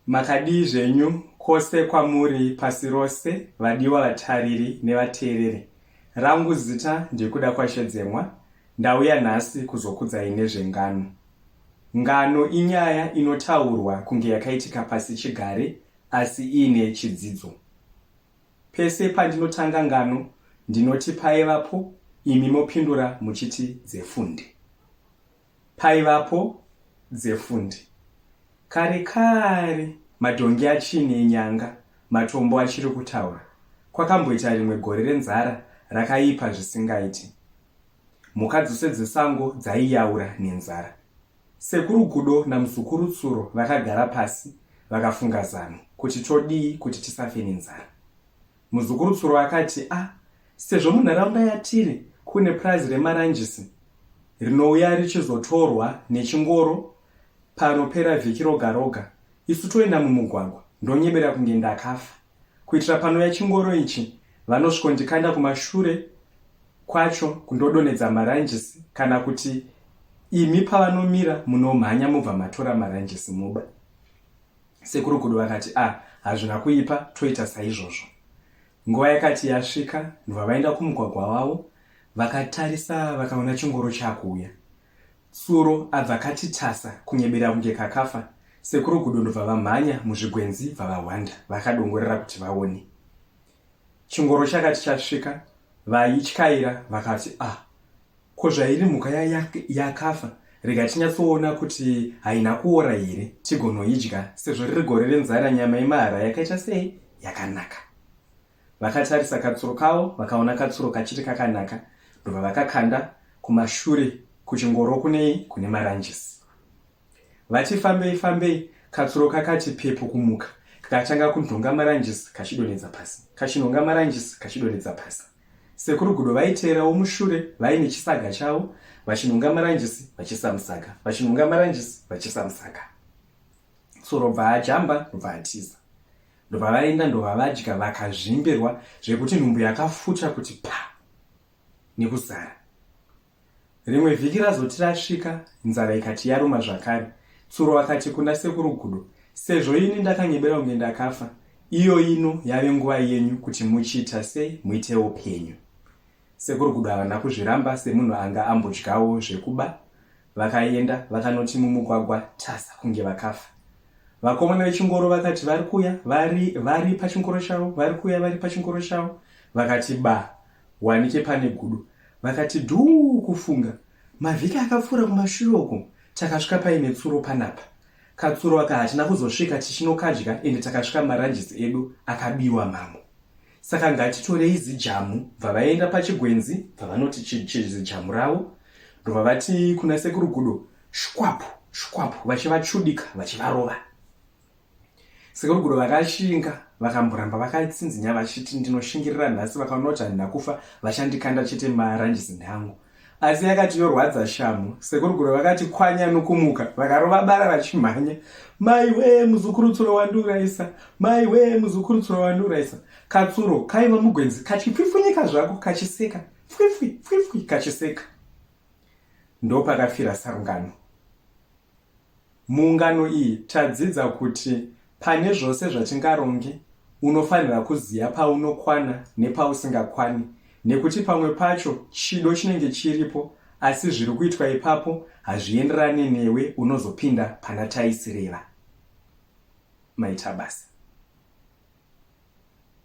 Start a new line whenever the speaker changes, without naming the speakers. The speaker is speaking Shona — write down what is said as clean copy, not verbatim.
Makadii zvenyu kwose kwamuri pasi rose vadiwa vatariri nevateereri. Rangu zita ndiKudakwashe Dzemwa, ndauya nhasi kuzokudzai nezvengano. Ngano inyaya inotaurwa kunge yakaitika pasi chigare asi iine chidzidzo. Pese pandinotanga ngano ndinoti paivapo imi mopindura muchiti dzefunde. Paivapo dzefundi. Kare kare madhongi achiine nyanga, matombo achiri kutaura, kwakamboita rimwe gore renzara rakaipa zvisingaiti. Mhuka dzose dzesango dzaiyaura nenzara. Sekuru Gudo namuzukuru Tsuro vakagara pasi vakafunga zano kuti todii kuti tisafe nenzara. Muzukuru Tsuro akati, A, sezvo munharaunda yatiri kune purazi remaranjisi rinouya richizotorwa nechingoro panopera vhiki roga roga, isu toenda mumugwagwa ndonyebera kunge ndakafa kuitira panouya chingoro ichi vanosvikondikanda kumashure kwacho kundodonhedza maranjisi kana kuti imi pavanomira munomhanya mobva matora maranjisi moba. Sekuru Gudo vakati, Ah, hazvina kuipa, toita saizvozvo. Nguva yakati yasvika, ndobva vaenda kumugwagwa wavo, vakatarisa vakaona chingoro chakuuya. Tsuro abva kati tasa kunyebera kunge kakafa, Sekuru Gudo ndobva vamhanya muzvigwenzi bva vahwanda vakadongorera kuti vaone. Chingoro chakati chasvika, vaityaira vakati, Ah, Ko zvairi mhuka yakafa rega tinyatsoona kuti haina kuora here tigonoidya sezvo riri gore renzara nyama yemahara yakaita sei yakanaka. Vakatarisa katsuro kavo vakaona katsuro kachiri kakanaka ndobva vakakanda kumashure kuchingoro kunei kune maranjisi. Vati fambei fambei, katsuro kakati pepu kumuka, kakatanga kunhonga maranjisi kachidonhedza pasi, kachinhonga maranjisi kachidonhedza pasi. Sekuru Gudo vaiteerawo mushure vaine chisaga chavo, vachinhonga maranjisi vachisa musaga, vachinhonga maranjisi vachisa musaga. Tsuro bva ajamba ndobva atiza. Ndobva vaenda ndobva vadya vakazvimbirwa zvekuti nhumbu yakafuta kuti pa nekuzara. Rimwe vhiki razoti rasvika, nzara ikati yaruma zvakare. Tsuro akati kuna Sekuru Gudo, Sezvo ini ndakanyebera kunge ndakafa, iyo ino yave nguva yenyu kuti muchiita sei muitewo penyu. Sekuru Gudo havana kuzviramba semunhu anga ambodyawo zvekuba. Vakaenda vakanoti mumugwagwa tasa kunge vakafa. Vakomana vechingoro vakati vari kuya vari vari pachingoro chavo, vari kuya vari pachingoro chavo. Vakati ba Wanike pane gudo. Vakati dhuu kufunga. Mavhiki akapfuura kumashure uko takasvika paine tsuro panapa. Katsuro aka hatina kuzosvika tichinokadya ende takasvika maranjisi edu akabiwa mamwe. Saka ngatitorei zijamu bva vaenda pachigwenzi bva vanoti chizijamu ravo ndobva vati kuna sekuru gudo shwapu shwapu vachivachudika vachivarova. Sekuru Gudo vakashinga vakamboramba vakatsinzinya vachiti ndinoshingirira nhasi vakaona kuti handina kufa vachandikanda chete maranjisi ndangu asi yakati yorwadza shamhu sekuru Gudo vakati kwanya nokumuka vakarova bara vachimhanya maiwe muzukuru tsuro wandiurayisa maiwe muzukuru tsuro wandiurayisa katsuro kaiva mugwenzi kachipfipfunyika zvako kachiseka pfwipfwi pfwipfwi kachiseka ndopakafira sarungano Muungano iyi tadzidza kuti pane zvose zvatingaronge, unofanira kuziva paunokwana nepausingakwani nekuti pamwe pacho chido chinenge chiripo asi zviri kuitwa ipapo hazvienderane newe unozopinda pana taisireva. Maita basa.